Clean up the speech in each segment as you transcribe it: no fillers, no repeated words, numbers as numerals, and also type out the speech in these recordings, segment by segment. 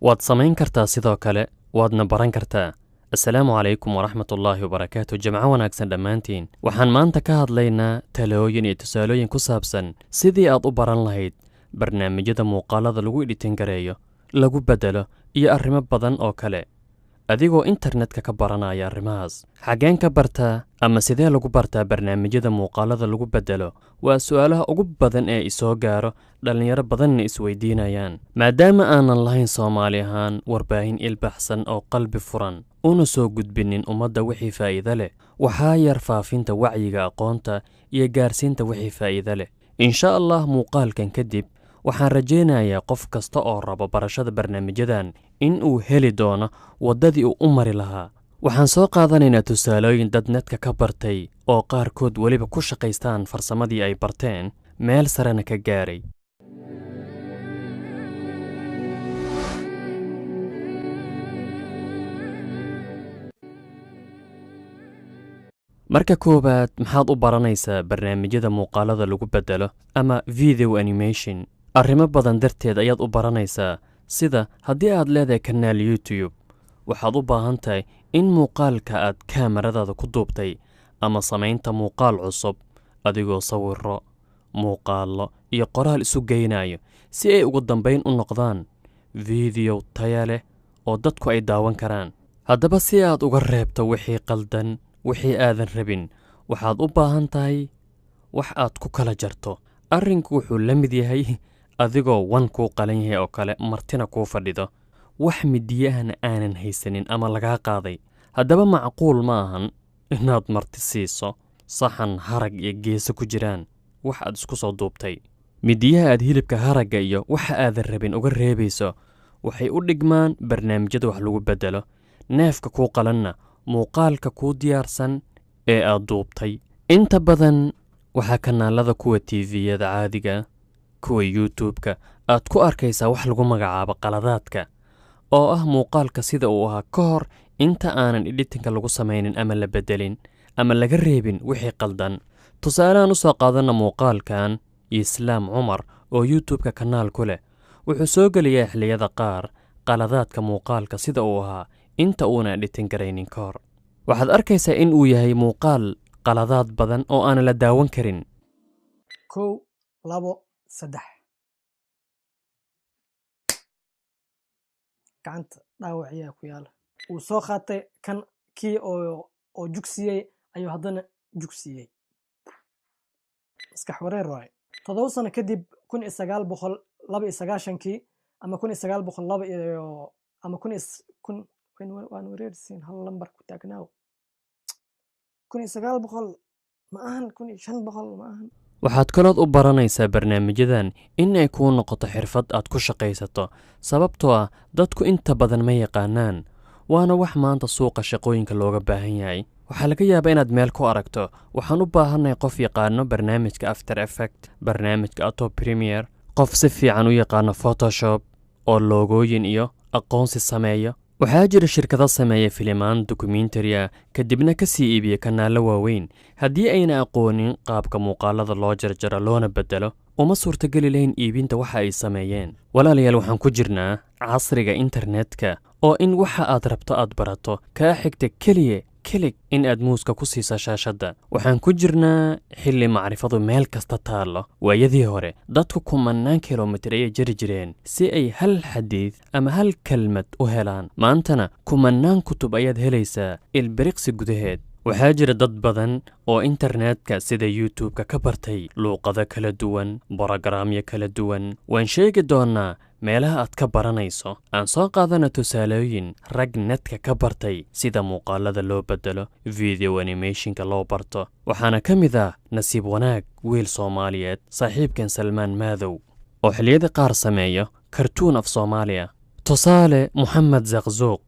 Waad samayn kartaa, sidoo kale waadna baran kartaa. Assalaamu calaykum waraxmatullaahi wabarakaatu. Jimco wanaagsan dhammaantiin. Waxaan maanta ka hadlaynaa talooyin iyo tusaalooyin ku saabsan sidii aad u baran lahayd barnaamijyada muuqaalada lagu editing gareeyo, lagu bedelo iyo arrimo badan oo kale, adigoo internetka ka baranaya arrimahaas. Xaggeen ka bartaa ama sidee lagu bartaa barnaamijyada muuqaalada lagu bedelo? Waa su'aalaha ugu badan ee isoo gaaro, dhallinyaro badanna isweydiinayaan. Maadaama aanan lahayn Soomaali ahaan warbaahin ilbaxsan oo qalbi furan una soo gudbinin ummadda wixii faa'iido leh, waxaa yar faafinta wacyiga aqoonta iyo gaarsiinta wixii faa'iido leh. Insha Allah muuqaalkan kadib waxaan rajaynayaa qof kasta oo rabo barashada barnaamijyadan in uu heli doono waddadii uu u mari lahaa. Waxaan soo qaadanaynaa tusaalooyin dad netka ka bartay oo qaarkood weliba ku shaqaystaan farsamadii ay barteen, meel sarena ka gaaray. Marka koowaad, maxaad u baranaysaa barnaamijyada muuqaalada lagu bedelo ama video animation? Arrimo badan darteed ayaad u baranaysaa, sida haddii aad leedahay kanaal YouTube, waxaad u baahan tahay in muuqaalka aad kaamaradaada ku duubtay ama samaynta muuqaal cusub adigoo sawiro, muuqaallo iyo qoraal isu geynayo si ay ugu dambayn u noqdaan video taya leh oo dadku ay daawan karaan. Haddaba si aad uga reebto wixii qaldan, wixii aadan rabin, waxaad u baahan tahay wax aad ku kala jarto. Arrinku wuxuu la mid yahay adigoo wan kuu qalan yahay oo kale, martina kuu fadhido, wax midiyahana aanan haysanin ama lagaa qaaday. Haddaba macquul ma ahan inaad marti siiso saxan harag iyo geeso ku jiraan wax aad isku soo duubtay. Midiyaha aad hilibka haragga iyo waxa aadan rabin uga reebayso waxay u dhigmaan barnaamijyada wax lagu bedelo, neefka kuu qalanna muuqaalka kuu diyaarsan ee aad duubtay. Inta badan waxaa kanaalada kuwa TV-yada caadiga, kuwa YouTube-ka aad ku arkaysaa wax lagu magacaabo qaladaadka, oo ah muuqaalka sida uu ahaa ka hor inta aanan editing-ka lagu samaynin ama la bedelin ama laga reebin wixii qaldan. Tusaalehaan u soo qaadanna muuqaalkan Islaam Cumar oo YouTube-ka kanaal ku leh, wuxuu soo geliyaa xilliyada qaar qaladaadka muuqaalka sida uu ahaa inta uuna editing garaynin ka hor. Waxaad arkaysaa in uu yahay muuqaal qaladaad badan oo aanan la daawan karin. 1, 2, 3. Gacanta dhaawac ayaa ku yaala. Wuu soo qaatay kan kii oo jugsiiyey ayuu haddana jugsiiyey. Maskax wareer waaye. 7 sano kadib, 1992-kii ama 1902 iyo ama kun iyo kun waan wareersiin, hal lambar ku taagnaaw. 1900 ma ahan, 1500 ma ahan. Waxaad kalood u baranaysaa barnaamijyadan in ay kuu noqoto xirfad aad ku shaqaysato, sababtoo ah dadku inta badan ma yaqaanaan, waana wax maanta suuqa shaqooyinka looga baahan yahay. Waxaa laga yaabaa inaad meel ku aragto, waxaan u baahannahay qof yaqaano barnaamijka After Effect, barnaamijka Adobe Premiere, qof si fiican u yaqaano Photoshop oo loogooyin iyo aqoonsi sameeyo. Waxaa jira shirkado sameeya filimaan documentary ah, kadibna ka sii iibiya kanaallo waaweyn. Haddii ayna aqoonin qaabka muuqaalada loo jarjaro loona bedelo, uma suurtageli lahayn iibinta waxa ay sameeyeen. Walaalayaal, waxaan ku jirnaa casriga internetka oo in waxa aad rabto aad barato kaa xigta keliya click in aad mouse-ka ku siiso shaashadda. Waxaan ku jirnaa xilli macrifadu meel kasta taallo. Waayadii hore dadku kumanaan kilomitir ayay jari jireen si ay hal xadiid ama hal kelmad u helaan. Maantana kumanaan kutub ayaad helaysaa ilbiriqsi gudaheed. Waxaa jira dad badan oo internetka sida YouTube-ka ka bartay luuqado kala duwan, borogaraamyo kala duwan. Waan sheegi doonaa meelaha aad ka baranayso. Aan soo qaadana tusaalooyin rag netka ka bartay sida muuqaalada loo bedelo, video animationka loo barto. Waxaana ka mid ah nasiib wanaag wiil Soomaaliyeed, saaxiibkan Salmaan Maadow, oo xilliyada qaar sameeyo kartuun af Soomaaliya. Tusaale, Moxamed Zakzuuq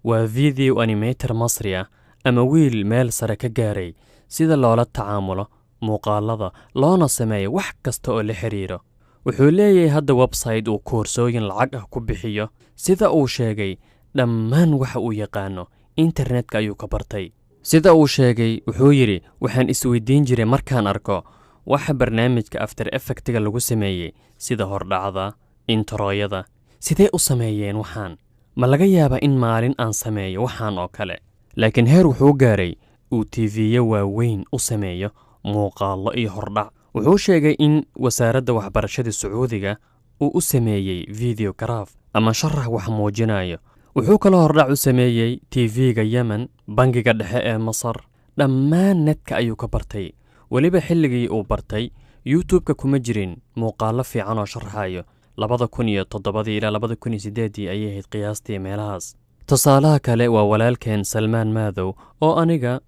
waa video animator Masri ah ama wiil meel sare ka gaaray sida loola tacaamulo muuqaalada loona sameeyo wax kasta oo la xiriiro. Wuxuu leeyahay hadda website uu koorsooyin lacag ah ku bixiyo. Sida uu sheegay, dhammaan waxa uu yaqaano internetka ayuu ka bartay. Sida uu sheegay, wuxuu yidhi, waxaan isweydiin jiray markaan arko waxa barnaamijka After Effectiga lagu sameeyey, sida hordhacda, introyada, sidee u sameeyeen waxaan Ma laga yaabaa in maalin aan sameeyo waxaan oo kale? Laakiin heer wuxuu gaaray uu TV-yo waaweyn u sameeyo muuqaallo iyo hordhac. Wuxuu sheegay in wasaaradda waxbarashada Sacuudiga uu u sameeyey videograph ama sharax wax muujinayo. Wuxuu kaloo hordhac u sameeyey TV-ga Yemen, Bangiga Dhexe ee Masar. Dhammaan netka ayuu ka bartay. Weliba xilligii uu bartay YouTube-ka kuma jirin muuqaallo fiican oo sharaxayo. 2007-dii ilaa 2008-dii ayay ahayd qiyaastii meelahaas. Tusaalaha kale waa walaalkeen Salmaan Maadow oo aniga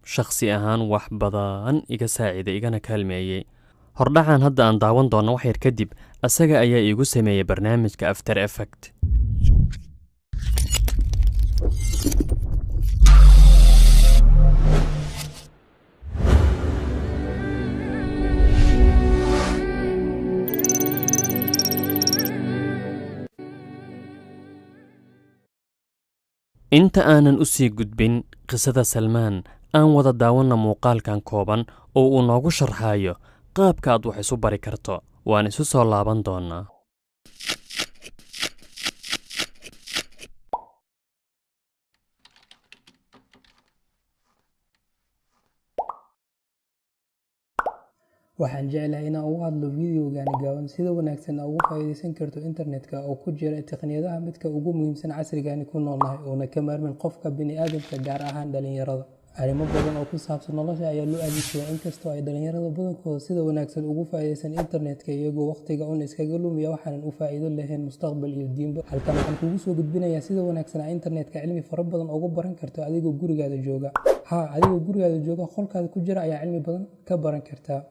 shakhsi ahaan wax badan iga saaciday igana kaalmeeyey. Hordhacan hadda aan daawan doonno wax yar kadib asaga ayaa iigu sameeyey barnaamijka After Effect. Inta aanan u sii gudbin qisada Salmaan, aan wada daawanna muuqaalkan kooban oo uu noogu sharxayo qaabka aad wax isu bari karto. Waan isu soo laaban doonaa. Waxaan jeclahay inaan uga hadlo fiidiyowgan gaaban sida wanaagsan aad uga faa'iidaysan karto internetka oo ku jira tiknoolajiyada midka ugu muhiimsan casrigan ku noolnahay oona ka maarmin qofka bini'aadamka, gaar ahaan dhalinyarada. Arrimo badan oo ku saabsan nolosha ayaa loo adeegsadaa, inkastoo ay dhalinyarada badankooda sida wanaagsan ugu faa'iidaysan internetka iyagoo waqtiga uun iskaga lumiya waxaanan u faa'iido lahayn mustaqbal iyo diinba. Halkan waxaan kugu soo gudbinayaa sida wanaagsan aad internetka cilmi fara badan uga baran karto adigoo gurigaada jooga. Haa, adigoo gurigaada jooga, qolkaada ku jira ayaa cilmi badan ka baran kartaa.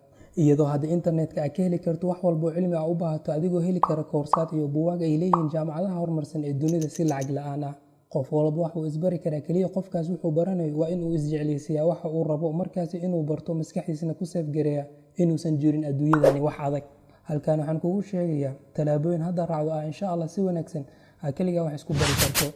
Iyadoo hadda internetka aad ka heli karto wax walba oo cilmi ah u baahato, adigoo heli kara koorsaad iyo buugaag ay leeyihiin jaamacadaha horumarsan ee dunida si lacag la'aan ah. Qof walba wax uu isbari karaa, kaliya qofkaas wuxuu baranayo waa in uu isjeclaysiiyaa waxa uu rabo markaasi inuu barto, maskaxdiisana ku seefgareeya inuusan jirin adduunyadani wax adag. Halkan waxaan kugu sheegayaa tallaabooyin hadda raacdo ah insha Allah si wanaagsan aad kaligaa wax isku bari karto.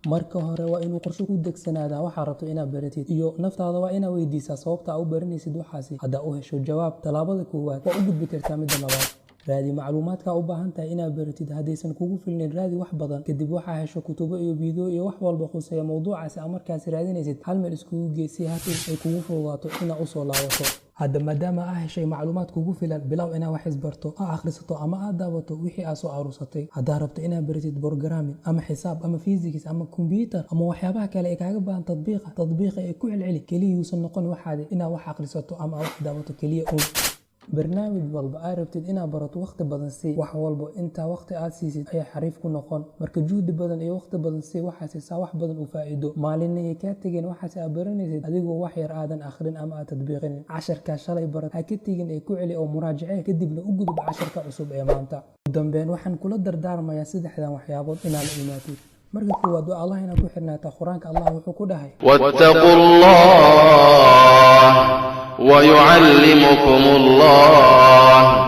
Marka hore waa inuu qorshe ku degsanaadaa waxaa rabto inaad baratid, iyo naftaada waa inaad weydiisaa sababta aad u baranaysid waxaasi. Haddaa u hesho jawaab tallaabada koowaad, waa u gudbi kartaa midda labaad. Raadi macluumaadka u baahan tahay inaad baratid. Haddaysan kugu filnayn, raadi wax badan. Kadib waxaa hesho kutubo iyo fiideo iyo wax walba khuseeya mowduucaasi aad markaasi raadinaysid, hal meel iskugu gee si hadhow ay kugu fududaato inaad usoo laabato. Hadda maadaama aa heshay macluumaad kugu filan, bilow inaad wax isbarto, ha akhrisato ama aad daawato wixii aad soo aruursatay. Haddaa rabto inaad baratid programming ama xisaab ama physics ama computer ama waxyaabaha kale ee kaaga baahan tadbiiqa ee ku celceli, keliya yuusan noqon waxaadi inaad wax akhrisato ama aad wax daawato keliya uun. Barnaamij walba aad rabtid inaad barato waqti badan sii. Wax walba intaa waqti aad siisid ayaa xariif ku noqon. Marka juhdi badan iyo waqti badan sii waxaasi saa wax badan u faa'iido. Maalinna kaa tegin waxaasi aad baranaysid adigoo wax yar aadan akhrin ama aad tadbiiqinin. Casharkaa shalay barat ha ka tegin ee ku celi oo muraajacee, kadibna u gudub casharka cusub ee maanta. Ugu dambeyn waxaan kula dardaarmayaa saddexdan waxyaabood inaad la imaatid. Marka koowaad waa Allah inaad ku xirnaataa. Qur-aanka Allah wuxuu ku dhahay: واتقوا الله ويعلمكم الله.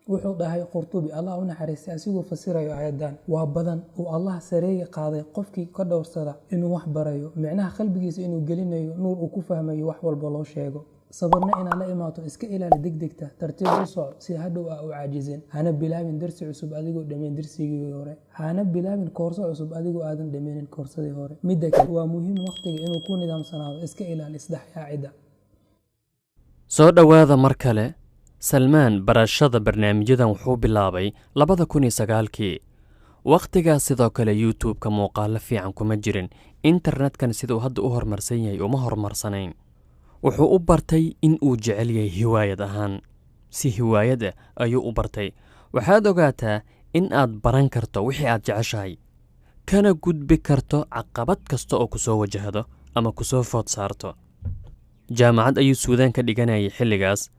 Wuxuu dhahay Qurtubi, Allah u naxariistay, asigoo fasirayo aayadan: waa badan uu Allah sareeya qaaday qofkii ka dhowrsada inuu wax barayo, micnaha qalbigiisa inuu gelinayo nuur uu ku fahmayo wax walba loo sheego. Sabarna inaad la imaato, iska ilaali degdegta, tartiib u soco si hadhow aa u caajizin. Hana bilaabin darsi cusub adigoo dhammayn darsigii hore, hana bilaabin koorso cusub adigoo aadan dhammaynin koorsadii hore. Midda kale waa muhiim waqtiga inuu ku nidaamsanaado, iska ilaali isdhexyaacida. Soo dhowaada mar kale. Salmaan barashada barnaamijyadan wuxuu bilaabay 2009-kii. Wakhtigaas sidoo kale YouTube-ka muuqaallo fiican kuma jirin, internetkan siduu hadda u horumarsan yahay uma horumarsanayn. Wuxuu u bartay in uu jecel yahay hiwaayad ahaan, si hiwaayad ah ayuu u bartay. Waxaad ogaataa in aad baran karto wixii aad jeceshahay, kana gudbi karto caqabad kasta oo kusoo wajahdo ama kusoo food saarto. Jaamacad ayuu Suudaan ka dhiganayay xilligaas.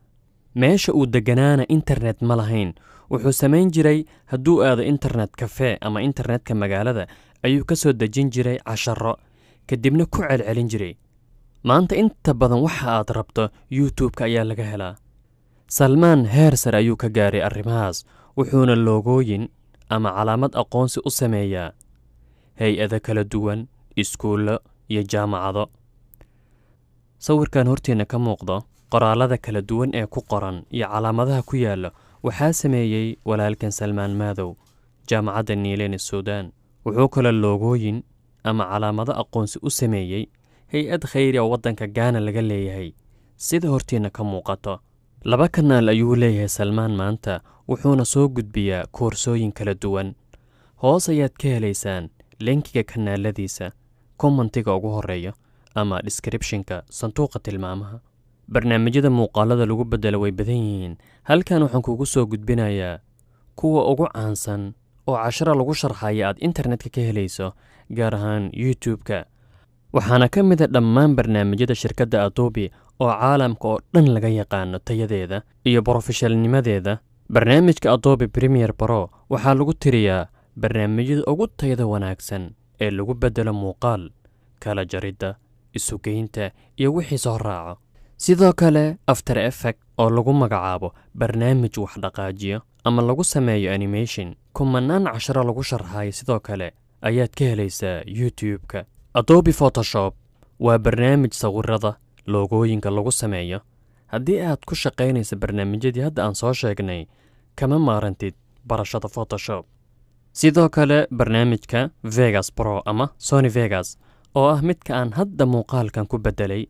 Meesha uu degganaana internet ma lahayn. Wuxuu samayn jiray, hadduu aado internet cafe ama internetka magaalada ayuu ka soo dejin jiray casharro, kadibna ku celcelin jiray. Maanta inta badan waxa aad rabto YouTube-ka ayaa laga helaa. Salmaan heer sare ayuu ka gaaray arrimahaas, wuxuuna loogooyin ama calaamad aqoonsi u sameeyaa hay-ado kala duwan, iskuullo iyo jaamacado. Sawirkan hortiina ka muuqdo, qoraallada kala duwan ee ku qoran iyo calaamadaha ku yaalla waxaa sameeyey walaalkan Salmaan Maadow, Jaamacadda Niileen ee Suudaan. Wuxuu kaloo loogooyin ama calaamado aqoonsi u sameeyey hay-ad khayri oo waddanka Gaana laga leeyahay, sida hortiinna ka muuqato. 2 kanaal ayuu leeyahay Salmaan maanta, wuxuuna soo gudbiyaa koorsooyin kala duwan. Hoos ayaad ka helaysaan linkiga kanaaladiisa, commentiga ugu horreeya ama description-ka sanduuqa tilmaamaha. Barnaamijyada muuqaalada lagu beddelo way badan yihiin. Halkan waxaan kugu soo gudbinayaa kuwa ugu caansan oo cashara lagu sharxaya aad internetka ka helayso, gaar ahaan YouTube-ka. Waxaana ka mid a dhammaan barnaamijyada shirkadda Adobe oo caalamka oo dhan laga yaqaano tayadeeda iyo brofeshalnimadeeda. Barnaamijka Adobe Premiere Pro waxaa lagu tiriyaa barnaamijyada ugu tayada wanaagsan ee lagu beddelo muuqaal, kala jaridda, isugeynta iyo wixii soo raaco. Sidoo kale After Effect oo lagu magacaabo barnaamij wax dhaqaajiyo ama lagu sameeyo animation, kumanaan casharo lagu sharxayo sidoo kale ayaad ka helaysaa YouTube-ka. Adobe Photoshop waa barnaamij sawirada, loogooyinka lagu sameeyo. Haddii aad ku shaqaynaysa barnaamijyadii hadda aan soo sheegnay, kama maarantid barashada Photoshop. Sidoo kale barnaamijka Vegas Pro ama Sony Vegas oo ah midka aan hadda muuqaalkan ku beddelay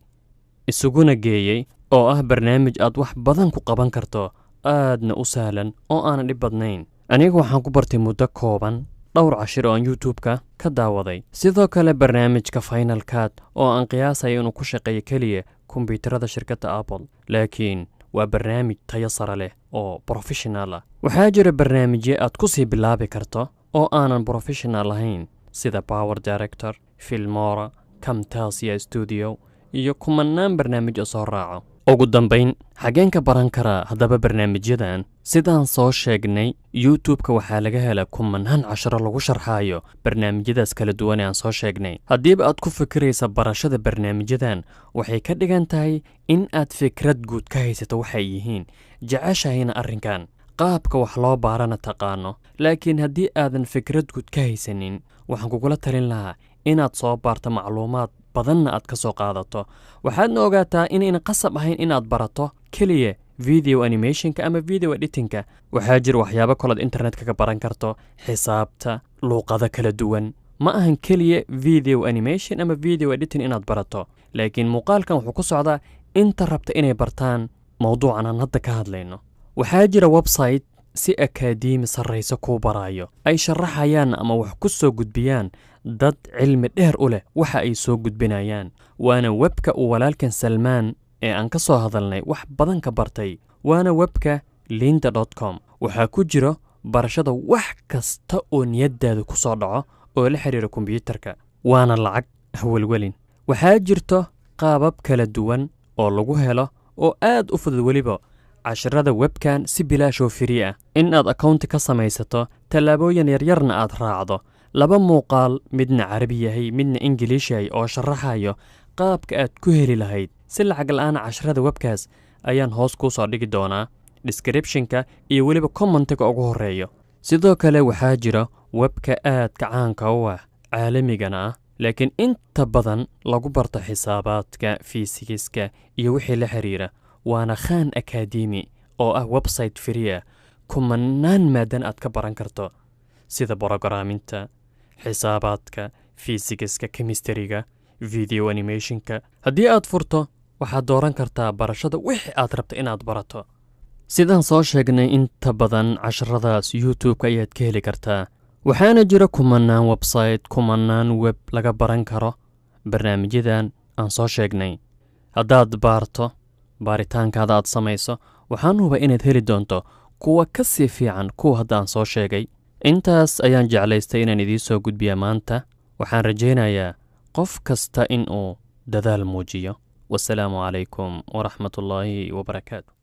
isuguna geeyey, oo ah barnaamij aad wax badan ku qaban karto, aadna u sahlan oo aanan dhib badnayn. Anigu waxaan ku bartay muddo kooban dhowr cashir oo aan YouTube-ka ka daawaday. Sidoo kale barnaamijka Final Cut oo aan qiyaasayo inuu ku shaqeeyo keliya kombiyuutarada shirkadda Apple, laakiin waa barnaamij tayo sare leh oo professional ah. Waxaa jira barnaamijyo aad ku sii bilaabi karto oo aanan professional ahayn, sida Power Director, Filmora, Camtasia Studio iyo kumanaan barnaamij oo soo raaco. Ugu dambayn, xageen ka baran karaa haddaba barnaamijyadan? Sidaan soo sheegnay, YouTube-ka waxaa laga helaa kumanaan casharo lagu sharxayo barnaamijyadaas kala duwan ee aan soo sheegnay. Haddiiba aad ku fikiraysa barashada barnaamijyadan, waxay ka dhigan tahay in aad fikrad guud ka haysato waxay yihiin, jeceshahayna arrinkan, qaabka wax loo baarana taqaano. Laakiin haddii aadan fikrad guud ka haysanin, waxaan kugula talin lahaa inaad soo baarto, macluumaad badanna aad ka soo qaadato. Waxaadna ogaataa inayna qasab ahayn inaad barato keliya video animationka ama video editingka. Waxaa jira waxyaabo kalood internetka ka baran karto, xisaabta, luuqado kala duwan. Ma ahan keliya video animation ama video editing inaad barato, laakiin muuqaalkan wuxuu ku socdaa inta rabta inay bartaan mowduucan aan hadda ka hadlayno. Waxaa jira website si akaadiimi sarrayso kuu baraayo, ay sharaxayaan ama wax ku soo gudbiyaan dad cilmi dheer u leh waxa ay soo gudbinayaan, waana webka uu walaalkan Salmaan ee aan ka soo hadalnay wax badan ka bartay, waana webka lynda.com. Waxaa ku jiro barashada wax kasta oo niyadaada ku soo dhaco oo la xiriira kombiyuutarka, waana lacag hawelwelin. Waxaa jirto qaabab kala duwan oo lagu helo oo aad u fudud weliba casharada webkan si bilaash oo free ah. In aad accounti ka samaysato, tallaabooyin yaryarna aad raacdo, 2 muuqaal, midna Carabi yahay midna Ingiliish yahay, oo sharaxayo qaabka aad ku heli lahayd si lacag la'aan casharada webkaas ayaan hoos kuu soo dhigi doonaa description-ka iyo weliba commentiga ugu horreeyo. Sidoo kale waxaa jira webka aadka caanka u ah, caalamigana ah, laakiin inta badan lagu barto xisaabaadka, fiisigiska iyo wixii la xiriira, waana Khan Academy oo ah website free ah, kumanaan maadan aad ka baran karto, sida borogaraminta, xisaabaadka, fiisigiska, chemistryga, video animationka. Haddii aad furto, waxaad dooran kartaa barashada wixii aad rabto inaad barato. Sidaan soo sheegnay, inta badan casharadaas YouTube-ka ayaad ka heli kartaa. Waxaana jira kumanaan website, kumanaan web laga baran karo barnaamijyadan aan soo sheegnay. Haddaad baarto, baaritaankaada aad samayso, waxaan hubaa inaad heli doonto kuwa ka sii fiican kuwa hadda aan soo sheegay. Intaas ayaan jeclaystay inaan idiin soo gudbiya maanta. Waxaan rajaynayaa qof kasta in uu dadaal muujiyo. Wasalaamu calaykum waraxmatullaahi wabarakaatu.